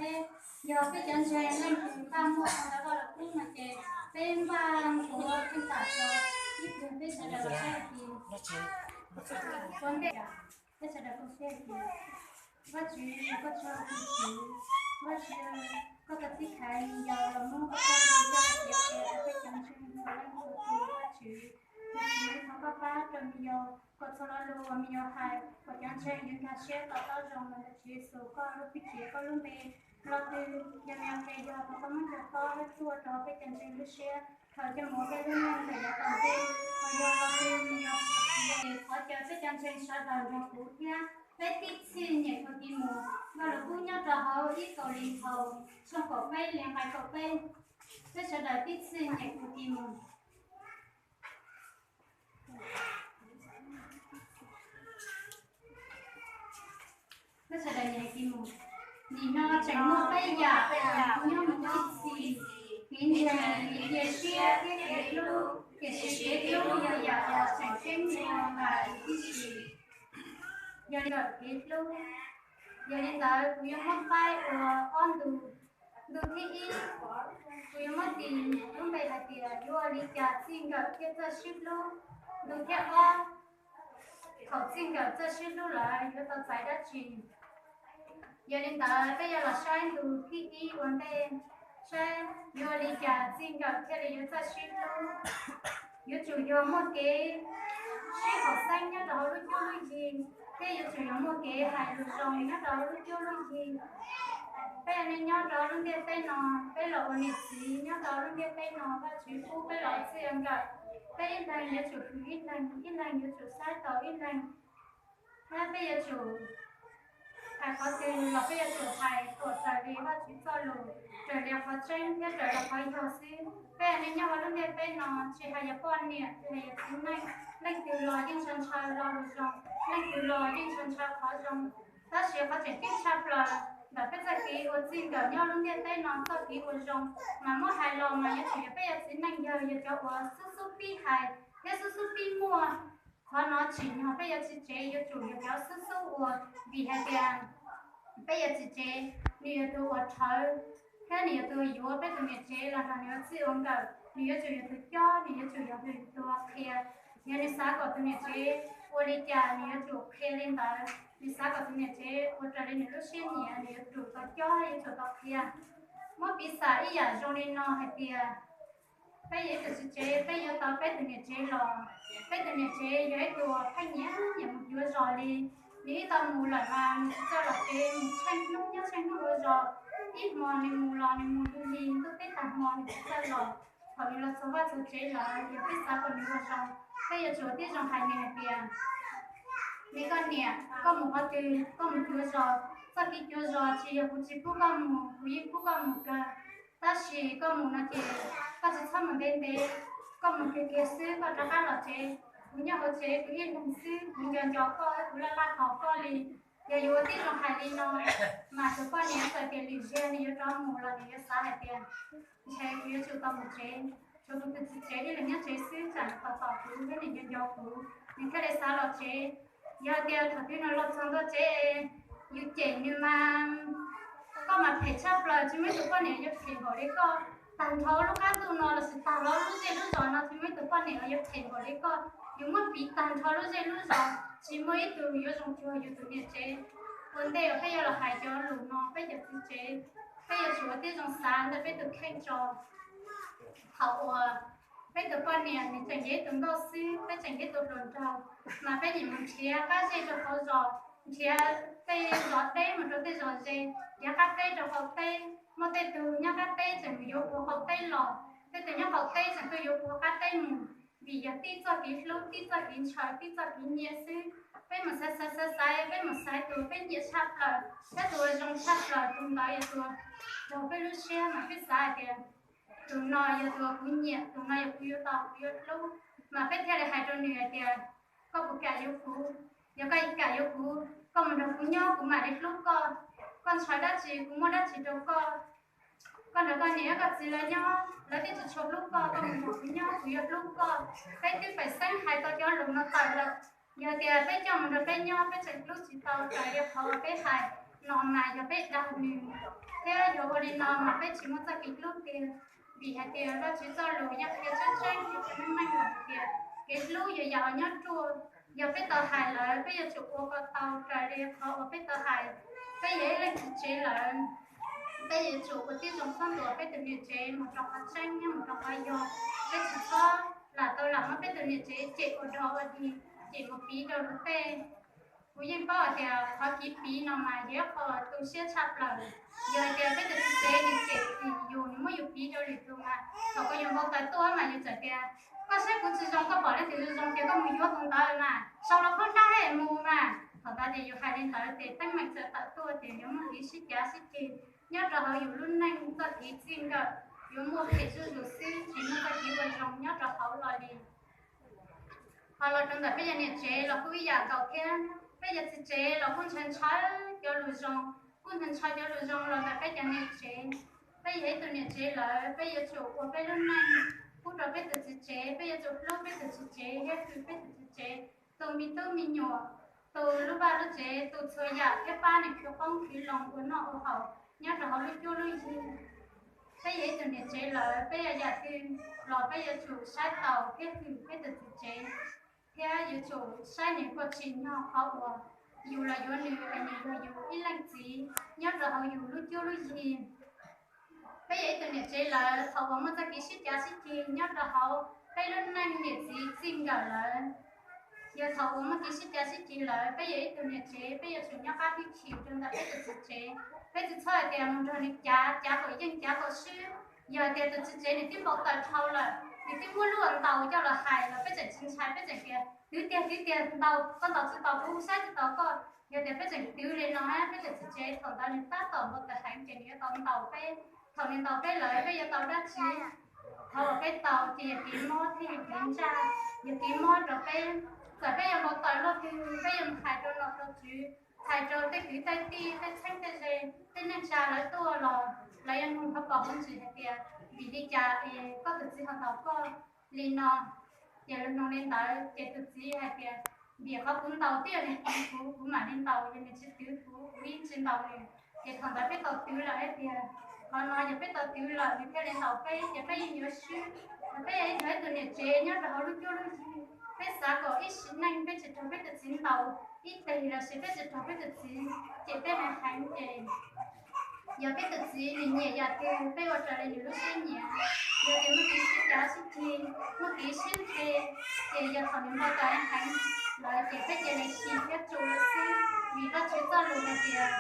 Yog peb cov ntseeg leej twg npaj muaj qhov ntawd Vaj Lug Kub no ces peb npaj nthuav kheej tam rau ib pliag peb sawv daws los saib hais tias ua ntej, peb sawv daws kuj saib hais tias, Vajtswv, koj txoj tus Tswv, Vajtswv, koj tau tib khaiv me nyuam yaus los muab koj txoj lus coj los piav qhia rau peb cov ntseeg txhua leej txhua tus, Vajtswv. Vajtswv, thov koj pab rau me nyuam yaus kom txhua lo lus uas me nyuam yaus hais kom cov ntseeg yuav nkag siab to taub zoo los ntawm Tswv Yexus koj lub txuj ci, koj lub npe. Lo twg yog me nyuam qhia yog thov koj muab cov txoj lus tuaj rau peb cov ntseeg lub siab, thaum coj mus ua peb lub neej ntawm yav tom ntej. Hos yog lo twg me nyuam qhia, thov caw peb cov ntseeg sawv daws nrog kuv thiab peb tib txhij nyem kuv ti mus. Vaj Lug Kub nyob rau hauv ib Kauleethaus tshooj kaum peb li nqai kaum peb. Peb sawv daws tib txhij nyem kuv ti mus. Peb sawv daws nyem kuv ti mus. Nim no tseem muaj peb yam nyob mus ib txhis: kev ntseeg, kev cia siab thiab kev hlub. Tiam sis kev hlub yog yam uas tseem ceeb dua nqai tib si. Yog li ntawd kev hlub, yog li ntawd kuv yuav muab faib ua ob ntu. Ntu thib ib, kuv yuav muab tis lub npe hais tias yuav ua li cas txij nkawm thiab txawj sib hlub. Ntu thib ob, thaum txij nkawm txawj sib hlub lawm yuav tau txais dab tsi. Yog li ntawd peb yuav los saib ntu thib ib ua ntej, saib yuav ua li cas txij nkawm thiaj li yuav txawj sib hlub. Yuav tsum yog muaj kev sib haum xeeb nyob rau hauv lub cuab lub yig, thiab yuav tsum yog muaj kev hais lus zoo nyob rau hauv lub cuab lub yig. Peb neej nyob rau lub ntiaj teb no, peb los ua niam txiv nyob rau lub ntiaj teb no, Vajtswv pub peb los ua txij ua nkawm. Peb ib leeg yuav tsum hwm ib leeg, ib leeg yuav tsum saib taus ib leeg. Thiab peb yuav tsum hais qhov twg los peb yuav tsum hais kom raws li Vajtswv txoj lus, raws li qhov tseeb thiab raws li qhov yog xwb. Peb neej nyob hauv lub ntiaj teb no, tsis hais yog poj niam, tsis hais yog txiv neej, leej twg los yeej ntshaw ntshaw lo lus zoo, leej twg los yeej ntshaw ntshaw qhov zoo. Tab sis qhov tseem ceeb tshaj plaws ntawm peb txoj kev ua txij nkawm nyob lub ntiaj teb no, txoj kev ua zoo mas muab hais los mas yuav tsum yog peb yog txiv neej yawg yog cov uas xub xub pib hais thiab xub xub pib muaj. Qhov no tsim nyog peb yog txiv tsev yuav tsum yog cov xub xub ua, vim hais tias peb yog txiv tsev, nws yog tus uas rhawv thiab nws yog tus yuav peb tus niam tsev los nrog nws ua txij ua nkawm. Nws yuav tsum yog tus cob, nws yuav tsum yog tus qhia. Yog nws xav kom tus niam tsev ua li cas nws yuav tsum qhia li ntawd, nws xav kom tus niam tsev ua raws li nws lub siab nyiam nws yuav tsum tau cob, yuav tsum tau qhia. Muab piv xam ib yam zoo li no hais tias, peb yog ib tug txiv tsev, peb yuav tau peb tus niam tsev los, peb tus niam tsev yog ib tug pheej nyiam nyiam mus cuav zos li. Nws ib tau mus lawm mas nws tsis txawj los tsev, mus tsheej hnub nyob tsheej hnub ua zos. Ib hmo nws mus los nws mus lig lig, ntuj teb tag hmo nws tsis txawj los. Thaum nws los txog vaj txog tsev lawm, yog peb xav kom nws ua zoo, peb yuav tsum tib zoo hais nws hais tias, me koj niam, koj mus qhov twg? Koj mus cuav zos. Txoj kev cuav zos tsis yog kuv tsis pub koj mus, kuv yeej pub koj mus kawg. Tab sis koj mus no ces koj tsis txhob mus ntev ntev, koj mus kiag kiag xwb koj rov qab los tsev. Kuv nyob hauv tsev kuv ib leeg xwb, kuv nco nco koj, kuv laj laj tos koj li. Yog yuav ua tib zoo hais li no, mas tus poj niam txawm tias lwm zaug nws yuav rov mus los nws yuav xav hais tias, ntshe kuv yuav tsum tau mus tsev, tshuav kuv tus txiv tsev ib leeg nyob tsev xwb, tsam nws tos tos kuv thiab nws nco nco kuv, nws thiaj li xav los tsev. Yog tias thaum twg nws los txog ntua tsev, yus cem nws mas, koj mas phem tshaj plaws, tsis muaj ib tug poj niam yuav phem npaum li koj. Tag nrho lub qab ntuj no lossis tag nrho lub zej lub zos no tsis muaj ib tug poj niam yuav phem npaum li koj. Yus muab piv tag nrho lub zej lub zos, tsis muaj ib tug yuav zoo cuag yus tus niam tsev. Ua ntej uas peb yuav los hais cov lus no, peb cov txiv tsev, peb yuav tsum ua tib zoo xav ntawm peb tus kheej tso. Thaum uas peb tus poj niam nws tseem yog ib tug nkauj xwb, peb tseem yog ib tug hluas nraug, mas peb nyiam mus nrhiav qab zej rau hauv zos, nrhiav tej zos deb mus rau tej zos ze, nrhiav qab teb rau qaum teb. Muaj tej tug nyob qab teb tseem mus yuav ua qaum teb los, tej tug nyob qaum teb tseem tuaj yuav ua qab teb mus. Vim yog tib txoj kev hlub, tib txoj kev ntshaw, tib txoj kev nyiam xwb. Peb mus xaiv xaiv xaiv xaiv, peb mus xaiv tus peb nyiam tshaj plaws thiab tus uas zoo tshaj plaws, tus ntawd yog tus raug peb lub siab mas peb xav hais tias, tus no yog tus uas kuv nyiam, tus no yog kuv yuav tau, kuv yuav hlub. Mas peb thiaj li hais rau nws hais tias, koj puas kam yuav kuv? Yog koj kam yuav kuv, koj mus nrog kuv nyob kuv mam li hlub koj. Koj ntshaw dab tsi kuv muab dab tsi rau koj. Koj nrog koj niam koj txiv lawv nyob lawv twb tsis tshua hlub koj, koj mus nrog kuv nyob kuv yuav hlub koj. Peb twb pem xeeb hais tau cov lus no tawm lawm. Yog tias peb coj mus nrog peb nyob peb tseem hlub tsis tau raws li qhov uas peb hais, no mas yog peb dag nws, thiab yog ua li no mas peb tsis muaj txoj kev hlub tiag. Vim hais tias Vajtswv txoj lus yeej qhia tseeb tseeb rau peb meej los hais tias kev hlub yuav yam nyob ruaj. Yog peb tau hais lawm, peb yuav tsum ua kom tau raws li qhov uas peb tau hais. Peb yog ib leej txiv tsev lawm, peb yuav tsum ua tib zoo txhawb ntuas peb tus niam tsev mus rau qhov tseeb thiab mus rau qhov yog. Peb tsis txhob lam tau lam muab peb tus niam tsev cem ua dog ua dig, cem mus piv rau luag tej. Kuv yeej paub hais tias qhov kev piv no mas yog ib qho tu siab tshaj plaws. Yog hais tias peb tus txiv tsev nws cem yus, nws muab yus piv rau lwm tus mas thaum koj yuav npau taws tuaj mas yus txawm tias, koj saib kuv tsis zoo, koj pom leej twg zoo zoo ces koj mus yuav tus ntawd mas, sau los khaub hlab mus mas. Thaum ntawd ces yus hais li ntawd ces teeb meem txawm tawm tuaj ces yuav muaj kev sib cav sib ceg nyob rau hauv yus lub neej txoj kev txij nkawm, yuav muaj phem zuj zus xwb, tsis muaj txoj kev ua zoo nyob rau hauv los li. Ho los rau ntawm peb yog niam tsev los kuj ib yam nkaus thiab, peb yog txiv tsev los kuj ntshaw ntshaw cov lus zoo, kuj ntshaw ntshaw cov lus zoo los ntawm peb cov niam tsev. Peb yog ib tug niam tsev lawm, peb yuav tsum ua peb lub neej pub rau peb tus txiv tsev, peb yuav tsum hlub peb tus txiv tsev thiab hwm peb tus txiv tsev, tu me tub me nyuam, tu lub vaj lub tsev, tu txhua yam thiab pab nws khwv qoob khwv loo ua noj ua haus nyob rau hauv lub cuab lub yig. Peb yog ib tug niam tsev lawm, peb yog yam twg los peb yuav tsum saib taus thiab hwm peb tus txiv tsev, thiab yuav tsum saib nws kom tsim nyog qhov uas yus los yuav nws es nws yog yus ib leej txiv nyob rau hauv yus lub cuab lub yig. Peb yog ib tug niam tsev lawm, thaum uas muaj txoj kev sib cav sib ceg nyob rau hauv peb lub neej niam txiv txij nkawm lawm, yog thaum uas muaj kev sib cav sib ceg lawm, peb yog ib tug niam tsev, peb yuav tsum nyob qab hwj chim rau ntawm peb tus txiv tsev. Peb tsis txhob hais tias mus nrog nws cav, cav kom yeej cav kom swb. Yog hais tias tus txiv tsev nws twb npau taws dhau lawm, nws twb muab lub hauv ntaus coj los hais los peb tseem tsis ntshai, peb tseem tias, twv tiag twv tiag, ntaus, koj ntaus tsis tau kuv, saib tsis tau koj. Yog tias peb tseem twv li no, peb tus txiv tsev thaum ntawd nws tab tom npau taws heev ces nws yuav tau ntaus peb. Thaum nws ntaus peb lawm peb yuav tau dab tsi? Qhov uas peb tau ces yog kev mob thiab yog kev ntsaj, yog kev mob rau peb. Txawm peb yuav npau taws luaj twg, peb yuav mus hais rau nom rau tswv, hais rau tej kwv tej tij, tej txheeb tej ze, tej neej tsa lawv tuaj los lawv yuav nug qhov pom huv ntsis hais tias vim li cas es koj tus txiv ho ntaus koj li no. Ces lawv nug li ntawd ces tus txiv hais tias, vim qhov kuv ntaus twb yog nws twv kuv, kuv mam li ntaus, yog nws tsis twv kuv, kuv yeej tsis ntaus nws. Ces thaum ntawd peb tau twv lawm hais tias, qhov no yog peb tau twv lawm nws thiaj li ntaus peb ces peb yeej yuav swb. Peb yog ib tug niam tsev nyob rau hauv lub cuab lub yig, peb xav kom ib sim neej peb tsis raug peb tus txiv ntaus ib teg los sis peb tsis raug peb tus txiv cem peb heev heev ces yog peb tus txiv nws nyiam yam twg peb ua raws li nws lub siab nyiam. Yog tias muaj kev sib cav sib ceg, muaj kev sib nqe, ces yog thaum nws npau taws heev lawm ces peb cia li sim thiab tsum lawm xwb. Vim Vajtswv txoj lus hais tias,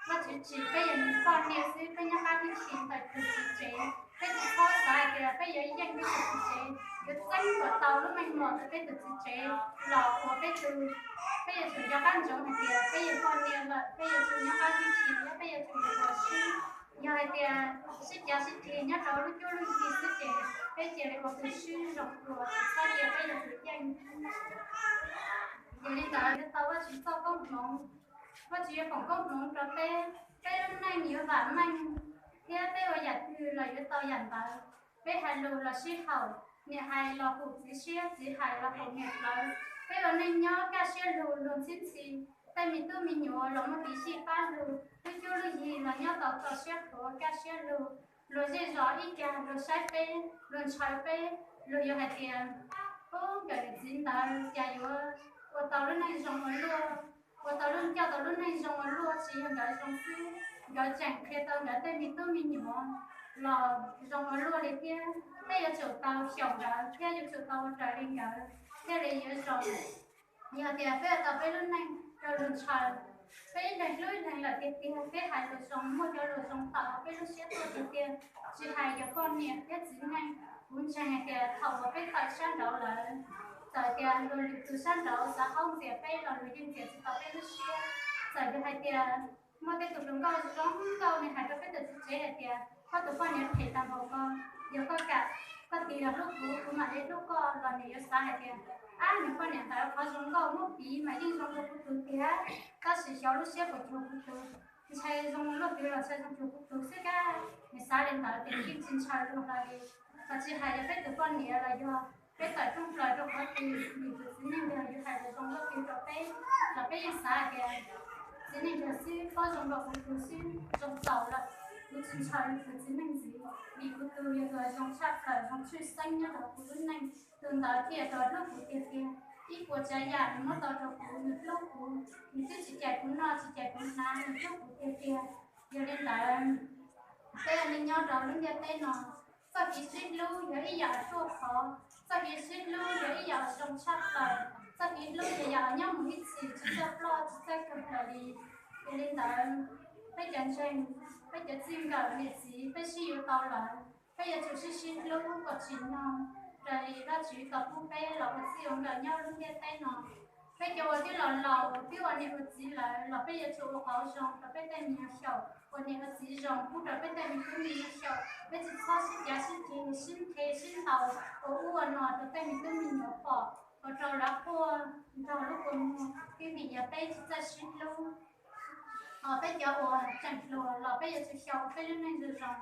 Vajtswv tsim peb yog nws poj niam xwb, peb nyob qab hwj chim ntawm tus txiv tsev. Peb tsis txhob xav hais tias peb yuav yeej peb tus txiv tsev, yuav txeeb kom tau lub meej mom ntawm peb tus txiv tsev los ua peb tug. Peb yuav tsum nco qab ntsoov hais tias peb yog poj niam lawm, peb yuav tsum nyob qab hwj chim thiab peb yuav tsum yuav ua sib. Yog hais tias sib cav sib ceg nyob rau lub cuab lub yig xwb ces peb cia li ua tus swb zoo dua, tsis txhob cia peb yuav tsum yeej. Ces li ntawd yuav tau Vajtswv txoj koob hmoov, Vajtswv yuav foom koob hmoov rau peb, peb lub neej yuav vam meej, thiab peb ua yam twg los yuav tau yam ntawd. Peb hais lus los sib haum, niam hais los haum txiv siab, txiv hais los haum niam plawv. Peb ua neej nyob kaj siab lug, luag ntxhi ntxhi, tej me tub me nyuam los muaj kev sib pab lug, lub cuab lub yig los nyob tau txaus siab qhuav kaj siab lug. Luag zej zos ib cag luag saib peb, luag ntshaw peb, luag yuav hais tias, ub, nkawm niam txiv ntawd cas yuav ua tau lub neej zoo ua luaj, ua tau lub, coj tau lub neej zoo ua luaj, tsis yog nkawd zoo xwb, nkawd tseem qhia tau nkawd tej me tub me nyuam los zoo ua luaj li thiab. Peb yuav tsum tau xyaum nkawd thiab yuav tsum tau ua raws li nkawd thiaj li yuav zoo. Yog tias peb ua tau peb lub neej rau luag ntshaw, peb ib leeg hlub ib leeg lawm tiag tiag, peb hais lus zoo, muaj cov lus zoo tawm hauv peb lub siab tuaj tiag tiag, tsis hais yog poj niam thiab txiv neej, kuv ntseeg hais tias thaum uas peb tawm sab nraud lawm, txawm tias luag lwm tus sab nraud xav haub ntxias peb los luag yeej ntxias tsis tau peb lub siab. Txawm yog hais tias muaj tej tus hluas nkauj zoo nkauj nws hais rau peb tus txiv tsev hais tias, koj tus poj niam phem tag npaum ko, yog koj kam, koj tig los hlub kuv, kuv mam li hlub koj, los nws yuav xav hais tias, ab, nws poj niam ntawd qhov zoo nkauj muab piv mas yeej zoo dua kuv tus tiag, tab sis xyov lub siab puas cuag kuv tus, ntshai zoo luaj twg los ntshai zoo cuag kuv tus xwb kab. Nws xav li ntawd ces yeej tsis ntshaw luag hlo li. Los tsis hais yog peb tus poj niam los yog peb tawm rooj plaws rau qhov twg, nws tus txiv neej yog yuav hais lus zoo luaj twg rau peb los peb yeej xav hais tias Txiv neej ntawd xwb paub zoo nkaus kuv tus xwb zoo txaus lawm. Kuv tsis ntshaw kuv txiv neej ntxiv, vim kuv tus yog tus zoo tshaj plaws, zoo tshwj xeeb nyob rau kuv lub neej. Tus ntawd thiaj hlub kuv tiag tiag. Ib puas tsav yam nws muab tau rau kuv, nws hlub kuv, nws twb tsis cais kuv noj tsis cais kuv hnav, nws hlub kuv tiag tiag. Yog li ntawd, peb ua neej nyob rau lub ntiaj teb no, txoj kev sib hlub yog ib yam ruaj khov, txoj kev sib hlub yog ib yam zoo tshaj plaws, txoj kev hlub yog yam nyob mus ib txhis tsis txawj ploj tsis txawj kawg plaws li. Yog li ntawd, peb cov ntseeg, peb cov txij nkawm niam txiv, peb sib yuav tau lawm, peb yuav tsum sib sib hlub kom tsim nyog raws li Vajtswv tau pub peb los ua txij ua nkawm nyob lub ntiaj teb no. Peb cov uas twb los laus twb ua niam ua txiv lawm los peb yuav tsum ua qauv zoo rau peb tej me nyuam xyaum, ua niam ua txiv zoo pub rau peb tej me tub me nyuam xyaum. Peb tsis txhob sib cav sib ceg, sib nqhis sib ntaus ua ub ua no rau tej me tub me nyuam pom, ua rau lawv quaj nrog lub kua muag, twb vim yog peb tsis txawj sib hlub. Ho peb cov uas tseem hluas los peb yuav tsum xyaum ua peb lub neej zoo zoo.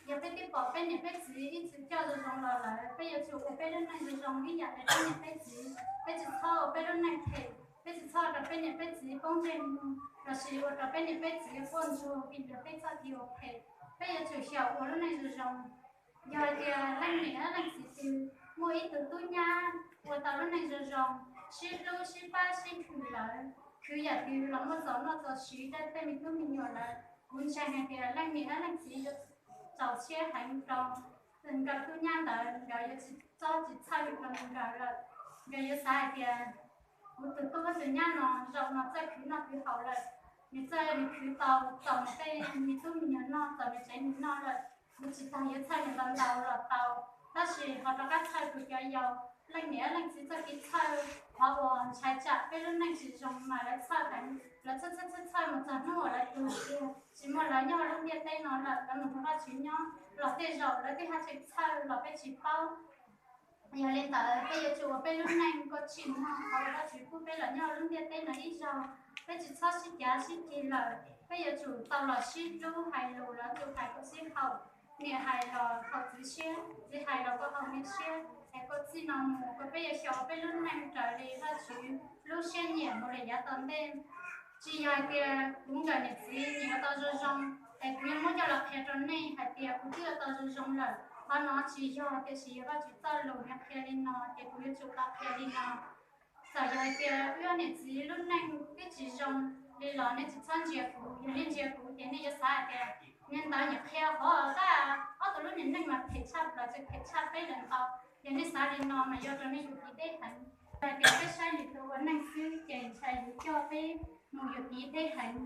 Yog peb twb pom peb niam peb txiv ib txwm coj zoo zoo los lawm, peb yuav tsum ua peb lub neej zoo zoo ib yam li peb niam peb txiv. Peb tsis txhob ua peb lub neej phem, peb tsis txhob ua rau peb niam peb txiv poob ntsej muag lossis ua rau peb niam peb txiv quaj ntsuag vim yog peb txoj kev ua phem. Peb yuav tsum xyaum ua lub neej zoo zoo. Yog hais tias leej niam leej txiv twg muaj ib tug tub nyab ua tau lub neej zoo zoo, sib hlub sib pab sib khwm lawm, khwv yam twg los muaj txaus noj txaus siv rau tej me tub me nyuam lawm, kuv ntseeg hais tias leej niam leej txiv yuav txaus siab heev rau nkawd tub nyab ntawd, nkawd yuav tsis txhob tsis txhawj rau nkawd lawm. Nkawd yuav xav hais tias kuv tus tub tus nyab no zaum no txawj khwv noj khwv haus lawm, nws txawj nws khwv tau txaus nws tej me tub me nyuam noj, txaus nws tsev nws noj lawm, kuv tsis tas yuav txhawj nws ntau ntau los tau. Tab sis ho rov qab txhawj kuv cov yau. Leej niam leej txiv txoj kev txhawj, qhov uas ntshai tsam peb lub neej tsis zoo mas lawv txhawj heev, lawv txhawj txhawj txhawj txhawj mus txog hnub uas lawv tuag tiag, tsis muaj lawv nyob lub ntiaj teb no lawm, lawv mus nrog Vajtswv nyob los tej zaum lawv twb haj tseem txhawj los peb tsis paub. Yog li ntawd peb yuav tsum ua peb lub neej kom tsim nyog qhov uas Vajtswv pub peb los nyob lub ntiaj teb no ib zaug. Peb tsis txhob sib cav sib ceg lawm, peb yuav tsum tau los sib hlub, hais lus los tsum hais kom sib haum. Niam hais los haum txiv siab, txiv hais los kom haum niam siab, es kom txij no mus kom peb yuav xyaum ua peb lub neej raws li Vajtswv lub siab nyiam mus li yav tom ntej. Tsis yog hais tias kuv nkawm niam txiv nyiam ua tau zoo zoo, es kuv yuav muab coj los qhia rau nej hais tias kuv twb ua tau zoo zoo lawm. Qhov no tsis yog, tiam sis yog Vajtswv txoj lus nws qhia li no ces kuv yuav tsum tau qhia li no. Txawm yog hais tias wb niam txiv lub neej twb tsis zoo li los nej tsis txhob ntsia kuv, yog nej ntsia kuv ces nej yuav xav hais tias niag ntawd nyiam qhia qhov qab ob tug lub niag neej mas phem tshaj plaws, tseem phem tshaj peb lawm ntau. Yog nej xav li no mas yuav rau nej yuam kev deb heev. Yog hais tias peb saib lwm tus ua neej xwb ces ntshai yuav coj peb mus yuam kev deb heev.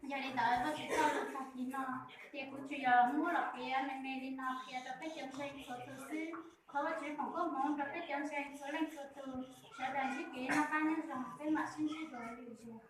Yog li ntawd Vajtswv txoj lus tag kis no ces kuv tsuas yog muab los piav me me li no qhia rau peb cov ntseeg txhua tus xwb. Thov Vajtswv foom koob hmoov rau peb cov ntseeg txhua leej txhua tus, sawv daws ntsib kev noj qab nyob zoo, peb mam sib ntsib dua lwm zaus.